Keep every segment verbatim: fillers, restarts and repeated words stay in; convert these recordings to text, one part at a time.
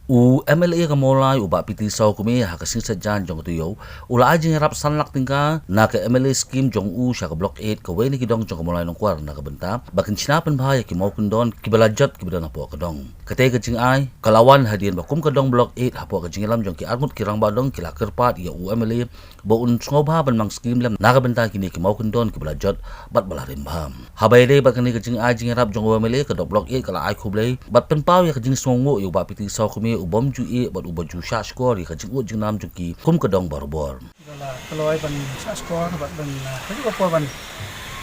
U M L A ka Mawlai u Bah P T Sawkmie ha ka sngi Saitjaiñ jong ka taïew u la ai jingïarap san lak tyngka na ka M L A scheme jong u sha ka Block eight, kawei na ki dong jong ka Mawlai Nongkwar, na ka bynta ba kin shna pynbha ïa ki mawkyndon kiba la jot kiba don hapoh ka dong. Katei ka jingai ka la wan hadien ba kum ka dong Block eight, hapoh ka jingïalam jong ki arngut ki rangbah dong, ki la kyrpad ïa u M L A ba un sngewbha ban mang scheme lem na ka bynta kine ki mawkyndon kiba la jot bad ba la rim bha. Haba ïadei bad kane ka jingai jingïarap jong u M L A, ka dong Block eight ka la ai khublei bad pynpaw ïa ka jingsngewnguh ïa u Bah P T Sawkmie, u bym ju ïeh bad uba ju shahshkor ïa ka jingud jingnam jong ki kum ka dong barabor. Ka la kloi ban shahshkor bad ban, ah, ka ju ka por ban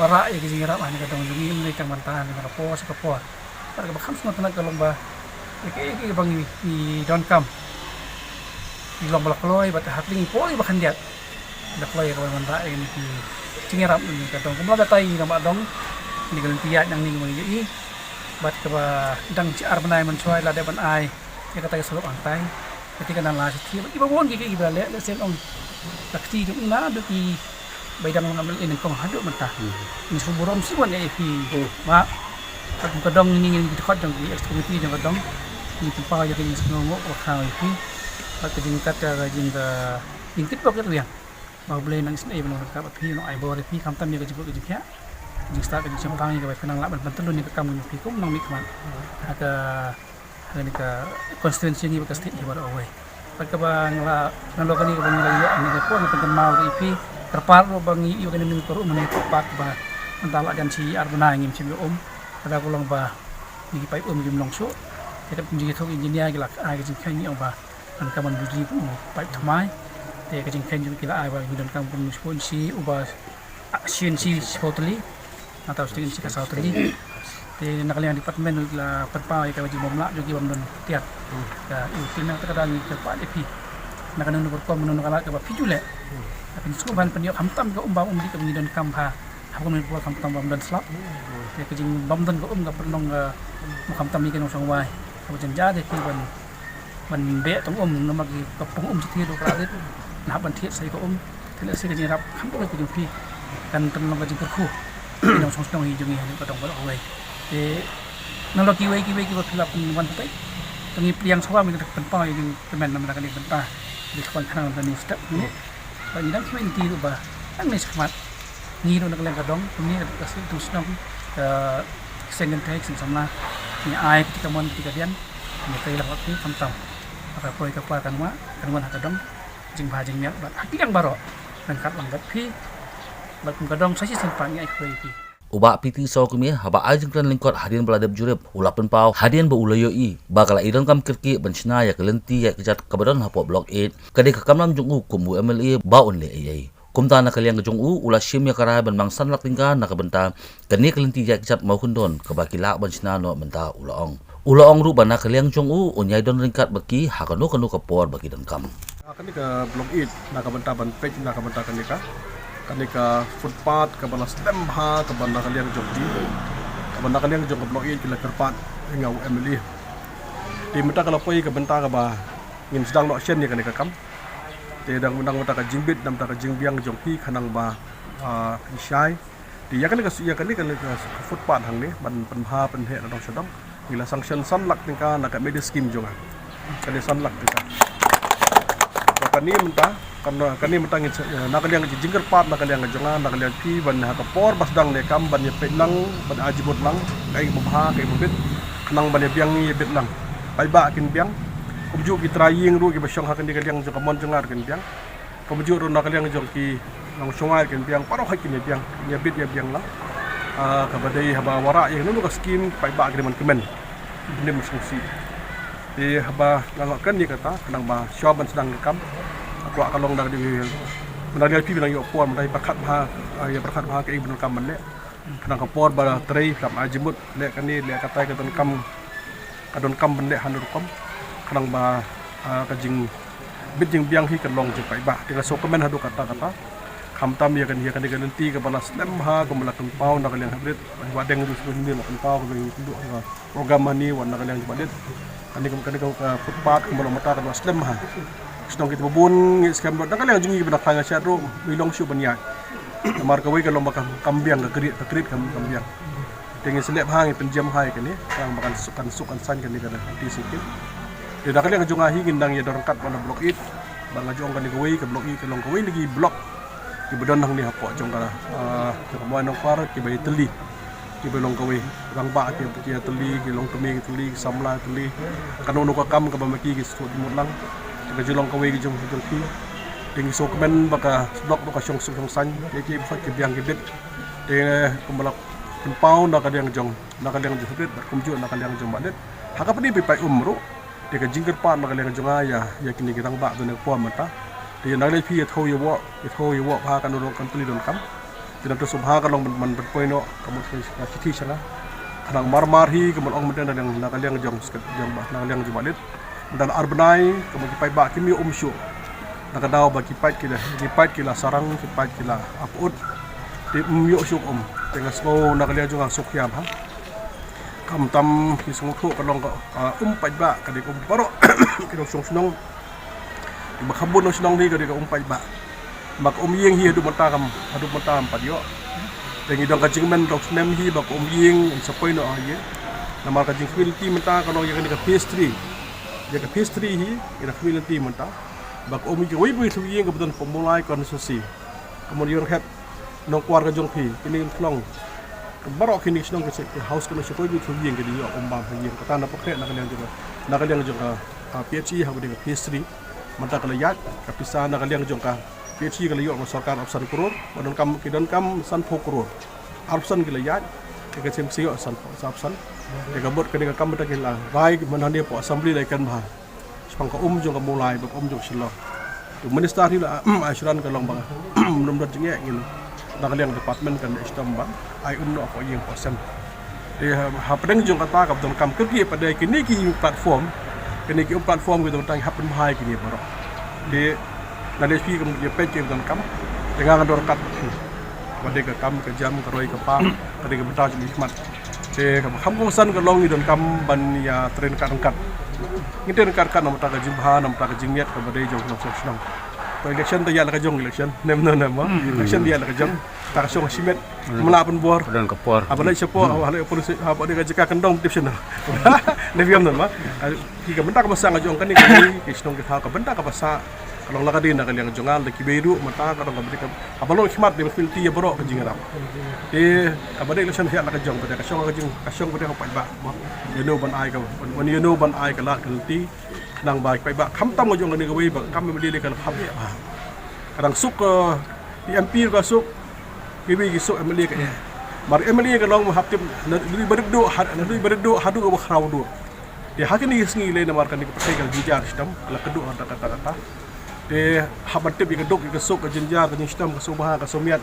wanrah ïa ka jingïarap ha kane ka dong jong ngi, ym dei tang mynta, ha kane ka por sha ka por. Bad kaba kham sngewtynnat ka long ba ïa kiei kiei ba ngi, ngi donkam, ngi long ba la kloi bad ha khlieng i por iba khyndiat la kloi ïa ka ban wanrah ïa kine ki jingïarap na kane ka dong. Kumba la batai ngi, ngi dang ba dong, kane ka lynti ïaid nangne ngi ïohi. Bad kaba dang shi ar bnai mynshuwa la dep ban ai ïa kata ka surok hangtai. Kata ka nang la shi thiah bad kiba bun ki, ki, kiba la leh, leh sien ong. La kti jong i naduh ki ba i dang long M L A nyngkong haduh mynta. Hmm. Ngi sngewburom shibun ïa phi. Hmm. Ba ka dong ngi, ngi, ngi dkhot jong ki ex committee jong ka dong, ngi pynpaw ïa ka jingsngewnguh ba khraw ïa phi. Bad ka jingkat ka jing ka jingkit bok ïa ka liang. Ba U Blei nang isynei ban long ryngkat bad phi, nang ai bor ïa phi khamtam ïa ka jingkut ka jingkhiah, jingstad ka jingshemphang ïa kaba phi nang lah ban pyntyllun ïa ka kam ka jong phi kum u nongmihkhmat ha ka, ha kane ka constituency ngi bad ka state hi baroh kawei. Bad kaba nga la, nalor kane kaba ngi la ïoh ha kane ka por, nga pynkynmaw ïa phi, kyrpad ruh ba ngi ïoh kane ka por, mynta pat ba mynta la jan shi ar bnai ngim shym ïoh um. Lada ka long ba ngi ki paip um kim long shuh, te kat jingïathuh engineer ki la ai ka jingkheiñ, ngi ong ba donkam ban bujli kum u paip thymmai. Te ka jingkheiñ jong ki la ai ba ngi donkam kum u shu shi uba, ah, shi inch shiphew tylli, nangta u sting inch ka saw tylli. Te na ka liang department la pynpaw ïa ka jingbymlah jong ki bym don tiar. Ka, ïa u, te na kata ka daw ngi kyrpad ïa phi, na kano kano ka rukom, kano kano ka lad kaba phi ju leh, phin sngewbha ban pynïoh khamtam ka um bam um dih kaba ngi donkam ha, ha ka myn por khamtam bym don slap. Te ka jingbym don ka um ka pynlong ka, mo, khamtam ïa ki nongshong wai, kaba jynjar ïa ki ban ban beh tang um, namar ki ka pung um shathie ruh ka la rit, nang hap ban thied sa ïa ka um. Te lehse ka jingïarap kham pura ka jong phi kan pynlong ka jingkyrkhu ïa ki nongshong shnong hi jong ngi ha ka dong baroh kawei. Te nalor kiwei kiwei kiba phi la pynwan peit, to ngi pdiang shuwa ba ngin pynpaw ïa ka jingkyrmen namar kane ka bynta. Dei ka ban khnang ka new step ne. Ba ngi dang kiwei ngi ruh ba nangne shakhmat ngi ruh na ka liang ka dong, kumne ka sdang shnong, ka seng kynthei, seng samla, ngi ai ka mon ka diang. Ngi trei lang bad phi khamtam. Ka poi ka poi kan wah, kan wan ha ka dong, jingbha jingmiat bad ha ki liang baroh, ryngkat lang bad phi. Bad kum ka dong sa shisien pat ngi ai khublei ïa phi. U Bah P T Sawkmie haba ai jingkren lyngkot hadien ba la dep jurip, u la pynpaw hadien ba u la ïohi ba ka la i donkam kyrkieh ban shna ïa ka lynti ïaid kjat kaba don hapoh Block eight, ka dei ka kamram jong u kum u M L A ba un leh ei ei. Kumta na ka liang ka jong u, u la shim ïa ka rai ban mang san lak tyngka na ka bynta kane ka lynti ïaid kjat mawkyndon kaba ki lah ban shna noh mynta, u la ong. U la ong ruh ba na ka liang jong u, un ïai don ryngkat bad ki ha kano kano ka por ba ki donkam. Ha kane ka Block eight, na ka bynta ban peit na ka bynta kane ka, kane ka footpath kaba la slem bha, kaba na ka liang jong ki, kaba na ka liang jong ka Block eight ki la kyrpad ïa nga u M L A. Te mynta ka la poi ka bynta kaba ngin sdang noh shen ïa kane ka kam. Te dang, dang mynta ka jingbit, dang mynta ka jingbiang jong phi, khnang ba, ah, ngi shai. Te ïa kane ka, ïa kane ka, ka footpath hangne ban pynbha pynheh na dong sha dong, ngi la sanction san lak tyngka na ka M L A scheme jong nga. Kane san lak tyngka. Te kane mynta, kane, kane mynta ngin sa, na ka liang ka jingkyrpad na ka liang ka jong nga, na ka liang phi, ban ha ka por ba sdang ne kam ban ïa peit lang, ban ai jingmut lang, kaei kaba bha, kaei kaba bit, khnang ban ïa biang ïa bit lang. Paidbah kin biang, kumjuh ki trai ïing ruh kiba shong ha kane ka liang jong ka mon jong nga ruh kin biang. Kumjuh ruh na ka liang jong ki nongshong wai kin biang, baroh hi kin ïa biang, kin ïa bit ïa biang lang. Ah, kaba dei haba wanrah ïa kano kano ka scheme, paidbah kin ïa man kmen, kin ïa man sngewsih. Te haba nga ngeit kane kata, khnang ba shuwa ban sdang ka kam, ka kwah ka long da ka dei, mynta ka dei phi ba dang ïoh por, mynta ïa pyrkhat bha, ah, ïa pyrkhat bha kaei ba donkam ban leh. Khnang ka por ba trei, khlem ai jingmut, leh kane, leh katai, ka donkam, ka donkam ban leh hano rukom. Khnang ba, ah, ka jingbit jingbiang hi kan long jong paidbah. Te nga sngewkmen haduh katta katta. Khamtam ïa kane, ïa kane ka lynti kaba la slem bha, kumba la pynpaw na ka liang ha Brit, Bah Deng ruh sngewbha la pynpaw, kaba ngi pynduh ha program hangne wat na ka liang jong Bah Deng. Kane ka, kane ka, ka footpath kumba long mynta kan wah slem bha. Shnong kita ba bun ngi skhem ruh, na ka liang jong ngi ba na Khlaiñ Ngashat ruh, ngi long shuh ban ïaid. Namar kawei ka long ba kam, kam biang, ka krit, ka krit kam, kam biang. Te ngi sa leh bha, ngi pynjem bha ïa kane, khnang ba kan suk, kan suk kan saiñ kane ka lynti sngewsih. Te na ka liang jong nga hi ngin nang ïa don ryngkat bad na Block eight. Bad nga ju ong kane kawei ka Block eight ka long kawei na ki block kiba don hangne hapoh jong ka, ah, jong ka Mawlai Nongkwar kiba ïatylli, kiba long kawei. Rangbah ki, ki ïatylli, ki longkmie ki tylli, ki samla ki tylli. Kano kano ka kam kaba ma ki ki sngewthuh mut lang. Te ka ju long kawei ka jong, jong ki. Te ngi sngewkmen ba ka block ruh ka shong suk shong saiñ. Te ki bsa ki biang ki bit. Te kumba la pynpaw na ka liang jong, na ka liang jong Hynriew bad kumjuh na ka liang jong Malit. Ha ka pdeng Pi Pait Um ruh. Te ka jingkyrpad na ka liang jong nga ïa, ïa kine ki rangbah ba don ha ka por mynta. Te ïa na ka liang phi ïa thew ïa wok, ïa thew ïa wok bha kano ruh kan tylli donkam. Te nangta sngewbha ka long ban, ban, ban poi noh ka mut ka shithi sha nga. Khnang mar mar hi ka mut ong mynta na liang, na ka liang jong, jong ba, na ka liang jong Malit. Mynta la ar bnai ka mut ki paidbah kim ïoh um shuh. Na ka daw ba ki pait ki la, ki pait ki la sarang, ki pait ki la aput. Te um ïoh shuh um. Te nga sngew na ka liang jong nga suk hiam ha. Khamtam ki sngewthuh ka long ka, ah, um paidbah ka dei ka um baroh ki nongshong shnong. Ba kham bun nongshong shnong hi ka dei ka um paidbah. Ba ka um ïing hi haduh mynta kam, haduh mynta kam pat ïoh. Te ngi don ka jingkmen dong snem hi ba ka um ïing yn sa poi noh ha ïing. Namar ka jingkhmih lynti mynta ka long ïa kane ka phase three. Ïa ka phase three hi ïa ka khmih lynti mynta. Ba ka um ïing kawei ba ïa ka um ïing kaba don hapoh Mawlai constituency. Ka mon ïing hep Nongkwar ka jong phi, kine ki khlong. Baroh kine ki shnong ki house ka nongshong kawei ba ïa ka um ïing ki dei ïoh um bam ha ïing. Kata na pynkhreh na ka liang jong ka, na ka liang jong ka, ah, P H E ha ka dei ka phase three. Mynta ka la ïaid ka pisa na ka liang jong ka P H E ka la ïoh na sorkar arphew san klur, ba donkam ki donkam sanphew klur. Arphew san ki la ïaid, te ka shem sha ïoh sanphew, arphew san. Te ka bud ka dei ka kam mynta ki la rai mynta ne hapoh assembly la ïa kren bha. Shaphang ka um jong ka Mawlai bad ka um jong ka Shillong. Te u minister hi la assuran ka long ba ym don jingeh ngin na ka liang department kan ïa shitom ban ai um noh hapoh ïing hapoh sem. Te ha, hapdeng jong kata ka donkam kyrkieh pat de kine ki platform, kine ki um platform ki donkam hap pynbha ïa kine baroh. Te na lei phi ka mut ïa peit ki donkam te nga nga don ryngkat. Ba dei ka kam ka jam ka roi ka par ka dei ka bynta jong ki khmat. Te kaba kham kongsan ka long ngi donkam ban ïa trei ryngkat ryngkat. Ngi trei ryngkat ryngkat namar ka jingbha namar ka jingmiat kaba dei jong ki nongshong shnong. Ko election te ïa la ka jong election. Nem no nem ma. Hmm. Election te ïa la ka jong. Ta ka shong shimet. Hmm. Mla pynbor. Don ka por. Haba leit shapoh, haba leit police, haba dei ka jaka kyndong tip shano. Ne biam no ma. Ki ka bynta kaba sah nga jong kane ka dei ki shnong ki thaw ka bynta kaba sah. Ka long la ka dei na ka liang jong nga la ki bei ruh mynta ka long ka bynta ka, kaba long khmat dei ba pynti ïa baroh ka jingïarap. Te kaba dei election ïa la ka jong ba dei ka shong ka jing ka shong ba dei ka paidbah. Ïa no ban ai ka ban, ban ïa no ban ai ka lad ka lynti. Khnang ba paidbah khamtam nga jong kane kawei ba kam MLA ka la hap ïa ba. Ka dang suk ka MP ka suk kiwei ki suk MLA ka ïa. Mar MLA ka long ba hap tip na dei ba dei duh, na dei ba dei duh haduh ba khraw duh. Te ha kine ki sngi lei namar kane ka pyrthei ka la jynjar shitom, ka la kduh kata kata kata. Te hap ban tip ïa ka duk ïa ka suk ka jynjar ka jingshitom ka sngewbha ka sngewmiat.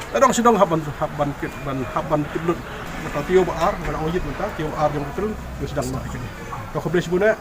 Ka dong sha dong hap ban, hap ban kit ban, hap ban tip lut. Mynta taïew ba ar, mynta ong ïit mynta taïew ba ar jong ka April, ngi sdang noh ïa kine. To khublei shibun eh.